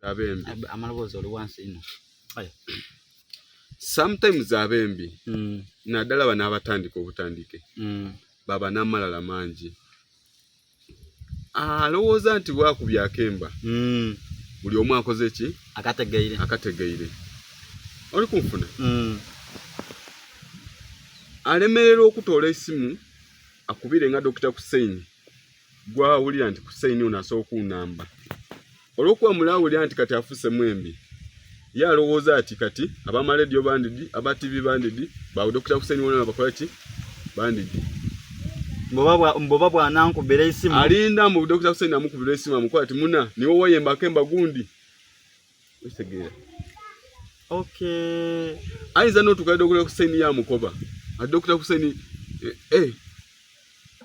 Abembi. Amaloboozi oli wansi inho. Aye. Sometimes abembi Mm. naddala bano abatandika obutandike Mm. baba n'amalala mangi. Alowooza nti bwakubya akemba Mm. buli omu akoze ki Akategeire. akategeire. Oli kunfuna? Mm. Alemererwa okutoola esimu akubire nga Dokita Hussein gwawulira nti Hussein ono asobola okunamba. Olw'okuba mule awulira nti kati afuuse mwembi, ye alowooza ati kati ab'amalediyo bandidi, aba TV bandidi, ba Dokita Hussein bona bakola ki? Bandidi. Mboba bwanankubira esimu. Alinda mbu Dokita Hussein amukubira esimu amukola ati muna niwe wayembako emba gundi. Okitegeera? Okay. Ayinza n'otuuka Dokita Hussein yamukoba. Ati Dokita Hussein eh, eh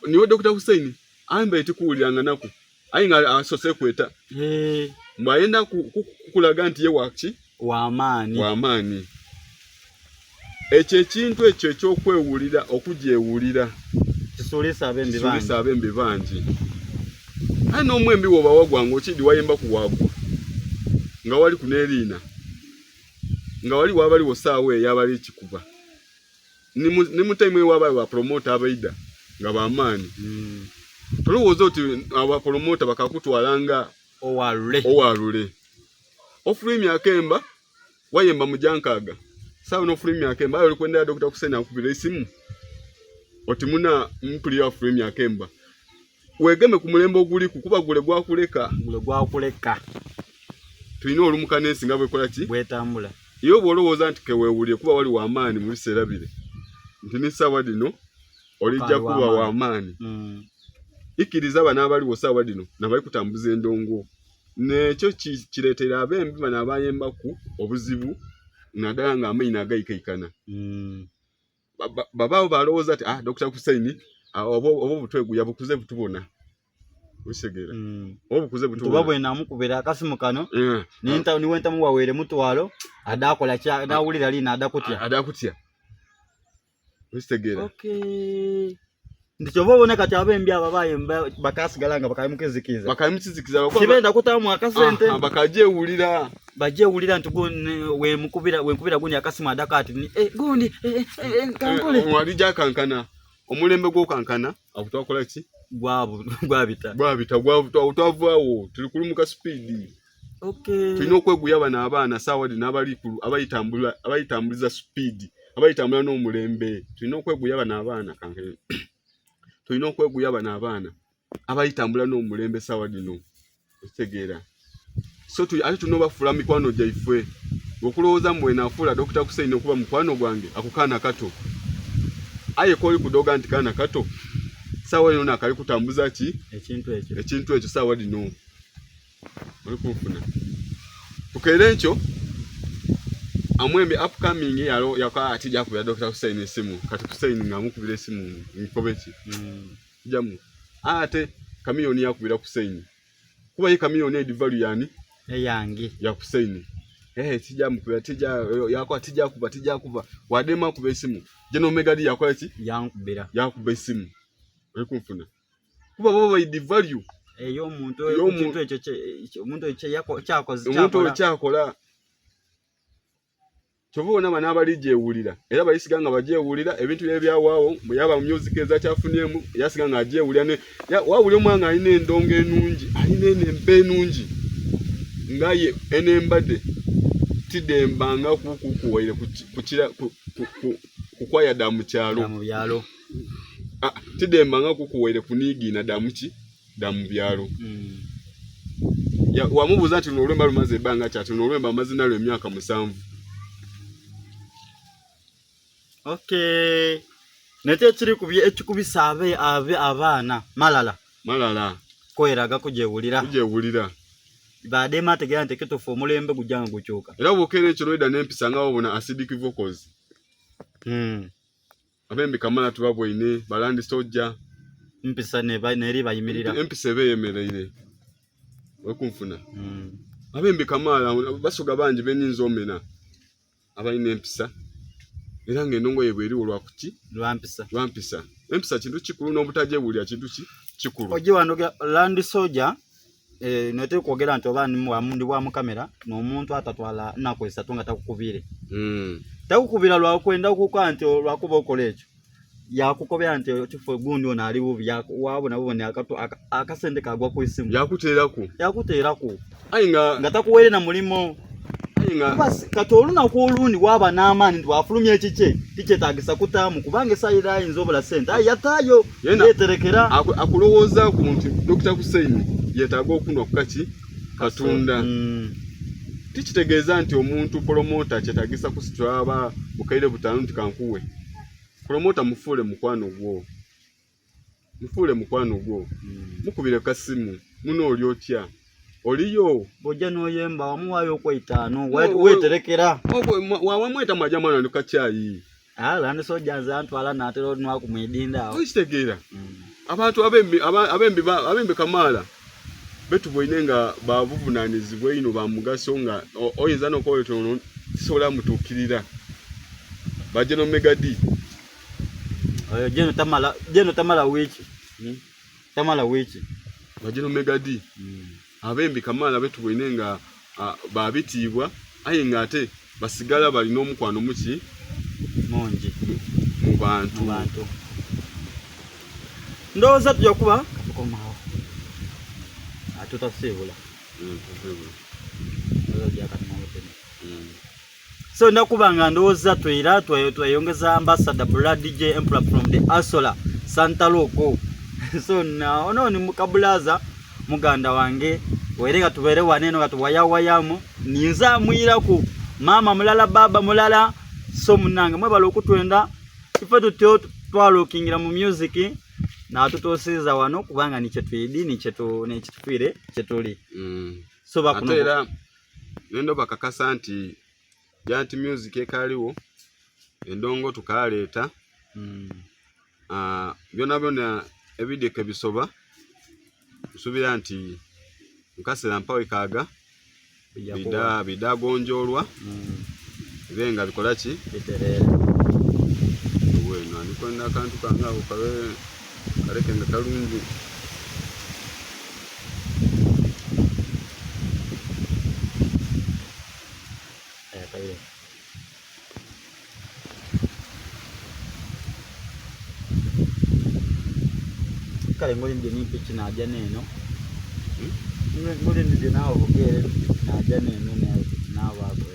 niwe Dokita Hussein ambe tikuwuliranga naku. Aye nga asose kweta. Eh. Mbu ayenda kukulaga nti ye waki? Wamaani. Wamaani. Ekyo ekintu ekyo ekyokwewulira okugyewulira kisuulisa abembi bangi. Kisuulisa abembi bangi. Aye n'omwembi woba wagwa nga okidi wayemba ku wagwa nga wali ku n'eriina nga wali wabaliwo saawa eyo abali kikuba ni mu time eyo wabayo ba promoter abaida nga bamaani mm. tolowooza oti aba promoter bakakutwala nga owalule owalule ofulumya akemba wayemba mujankaaga sawa nofulumya akemba aye olikwendera Dokita Hussein akubira esimu oti muna mpulira afulumya akemba wegeme ku mulembe oguliku kuba gule gwakuleka gule gwakuleka tulina olumuka n'ensi nga bwekola ki bwetambula iyo bwolowooza nti kewewulire kuba wali wamaani mu biseera bire nti ni saawa dino olijja kuba wamaani mm. ikkiriza bano abaliwo saawa dino nabali kutambuza endongo nekyo kireetera abembi bano abayembaku obuzibu naddala nga amaino agaikaikana mm. babaawo balowooza ti ah Dr. Hussein ah, oba oba obutweguya bukuze butubona okitegeera mm. oba bukuze Nti oba butubona bwenamukubira akasimu kano Eh, ninta niwentamuwaweere mutwalo adakola kya adawulira lino adakutya adakutya okitegeera Okay. Nti kyova obone kati abembi abo abayemba bakasigala nga bakali mukizikiza bakali mukizikiza kibenda kutamu akasente Ah, bakajewulira bajewulira nti gundi wemukubira wenkubira gundi akasimu adaka ati ni eh, gundi eh, eh, eh, kankole Eh, walija kankana omulembe gwokankana awo twakola ki gwabu gwabita gwabita twavaawo tuli kulumuka sipiidi okay tulina okweguya bano abaana saawa dino abayitambula abayitambuliza sipiidi abayitambula n'omulembe tulina okweguya bano abaana kanke tulina okweguya bano abaana abayitambula n'omulembe saawa dino okitegeera so tu, ate tulina obafuula mikwano gyaife okulowooza mbu enafuula Dokita Hussein okuba mukwano gwange ako kaana kato aye koli kudoga nti kaana kato saawa eno nakali kutambuza ki ekintu ekyo ekintu ekyo saawa dino oli kunfuna tukeere enkyo amwembe upcoming yalo yaka ati jakubira Dr. Hussein esimu kati Hussein nga amukubira esimu nkobe ki mm. jamu ate kamiyoni yakubira Hussein kuba ye kamiyoni edi value yani eyange ya Hussein eh tija mukubira tija yako tija kuba tija kuba wadema kuba esimu jeno megadi yakola ki yankubira yakuba esimu oli kunfuna kuba baba by value ey'omuntu Ey'omuntu. ekintu ekyo kye- omuntu ekyo kyeyako- kyakoze omuntu oyo kyakola kyakola kyova bona bano abalijewulira era balisiga nga bajewulira ebintu bye byawaawo yaba mu music ezakyafunyemu yasiga nga ajewulira ne ya- wawulira omwana alina endongo enungi alina eno empa enungi nga ye eno embadde tidembanga kukukuwaire kukira kukwaya da mu kyalo mu byalo Ah, tidembanga kukuwaire kuniigiina da muki da mu byalo Mm. Ya- wamubuuza nti luno olwemba lumaze ebbanga ki ati luno olwemba amaze nalwo emyaka musanvu okay nekyo ekiri kubye ekikubisa abe abe abaana malala malala kweraga kujewulira kujewulira badema ategera nti ekitufu omulembe gujja nga gukyuka era bwokeera ekyo noida n'empisa nga wabona acidic vocals mm. abembi kamala tubabweine balandi sojja mpisa neba- neri bayimirira empisa eba eyemereire wekunfuna Mm. abembi kamala basoga bangi benyinza omena abalina empisa era nga endongo yebwe eriwo lwakuki lwampisa lwampisa empisa kintu kikulu n'obutajewulira kintu ki kikulu ojje wanoga land soldier. Eh, notera okwogera nti oba ndi wa mukamera n'omuntu atatwala nnaku isatu nga takukubire mm. Takukubira lwakwenda okukola nti lwakuba okola ekyo yakukobera nti ekifo gundi ono ali bubi wabona bubone akasente kagwa ku isimu yakuteeraku yakuteeraku aye nga nga takuweere na mulimo aye nga Kuba kati olunaku olundi waba n'amaani nti wafulumya ekikye tikyetagisa kutaamu kubanga esaawa era ayinza obula sente aye yataayo Yena- yeterekera Akulowoozaaku nti Dokita Hussein yeetaaga okunwa ku kaki katunda. Tikitegeeza nti omuntu pulomota kyetagisa kusitula aba bukaire butaanu nti kankuwe. Pulomota mufuule mukwano gwo. Mufuule mukwano gwo. Mukubire kasimu muno oli otya? Oliyo? Bw'ojja n'oyemba wamuwaayo okweitaano weeterekera. Wamweta mwaja mwana ndi kacaayi. Ah, landi soja nze antwala natera onwaku mwidinda awo. Okitegeera? Abantu abembi abembi abembi kamaala betuboine nga babuvunanizibwa einho ba mugaso nga oyinza n'okuba oti ono tisobola mutuukirira. Ba General Mega D. Oyo General tamala General tamala wiiki. Hmm? Tamala wiiki. Ba General Mega D. Abembi kamaala betuboine nga ba bitiibwa aye nga ate basigala balina omukwano muki mungi mu bantu. Mu bantu. Ndowooza tujja kuba tukomawo. Tutasiibula. Tusiibula. So ndakuba nga ndowooza twera tweyongeza ambassador Brad DJ Emperor from the Asola Santa Loco. So na ono ni mukabulaza muganda wange were nga tubeere wano eno nga tuwayawayamu ninza amwiraku maama mulala baba mulala so munange mwebale okutwenda ife tutyo twalokingira mu music natutuusiza wano kubanga ni kyetwidi ni kyetu nekitufiire kyetuli so bakuno Ate era nendo bakakasa nti Giant Music ekaaliwo endongo tukaleeta byona byona ebidhika ebisoba nsubira nti mukasera mpawo kaaga bidha bidha gonjoolwa bibe nga bikola ki bitereera. Bweno ndi kwenda akantu kange ako kabe kaleke nga kalungi. Kale ngoli ndidye ni piki naja neno. Ngoli ndidye nawe bugere piki naja neno nawe piki nawe agwe.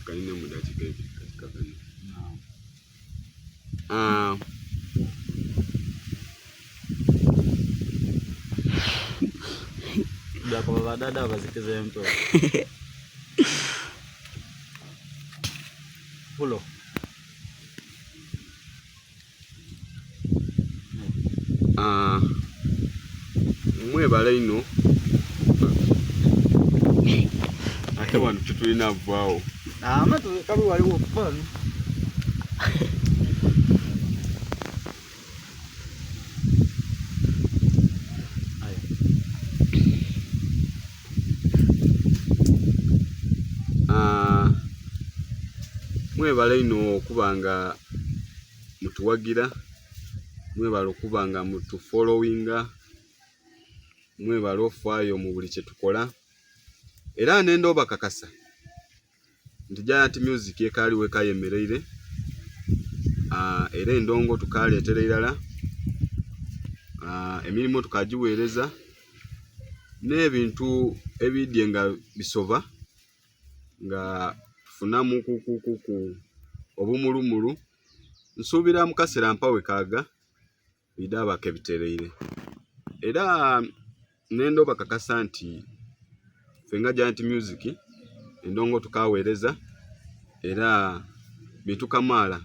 Kalina mu dakiika ebiri kati kakano. Jakoba badada bazikiza empewo. Pulo. Mwebale inho ate wano tetulina vaawo. Amatu kabi waliwo fun. Mwebale inho okuba nga mutuwagira, mwebale okuba nga mutufolowinga, mwebale ofaayo mu buli kyetukola era nenda obakakasa nti Giant Music ekaaliwo ekayemereire era endongo tukaaleetera irala, emirimo tukagiweereza n'ebintu ebidhye nga bisoba nga tufunamu kuku obumulumulu. Nsuubira mu kaseera mpawo kaaga bidha ba ke bitereire. Era nenda obakakasa nti ffe nga Giant Music endongo tukaghereza era bintu kamaala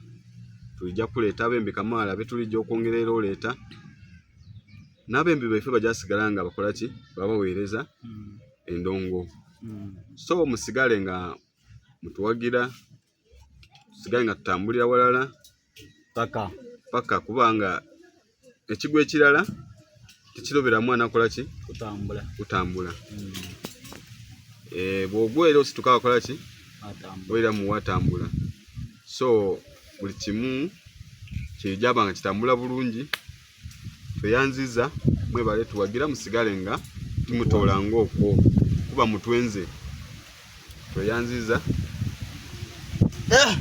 twidha kuleeta abembi kamaala betulija okwongera era oleeta n'abembi baife baja sigala nga bakola ki? Babaghereza endongo. So musigale nga mutuwagira. Tusigale nga tutambulira ghalala paka paka kubanga ekigwo ekirala tikirobera mwana kukola ki? Kutambula. Kutambula. Eh, bw'ogwa era osituka wakola ki wairamu watambula so buli kimu kijaba nga kitambula bulungi tweyanziza mwebale tuwagira musigale nga timutoola ng'okwo kuba mutwenze tweyanziza eh!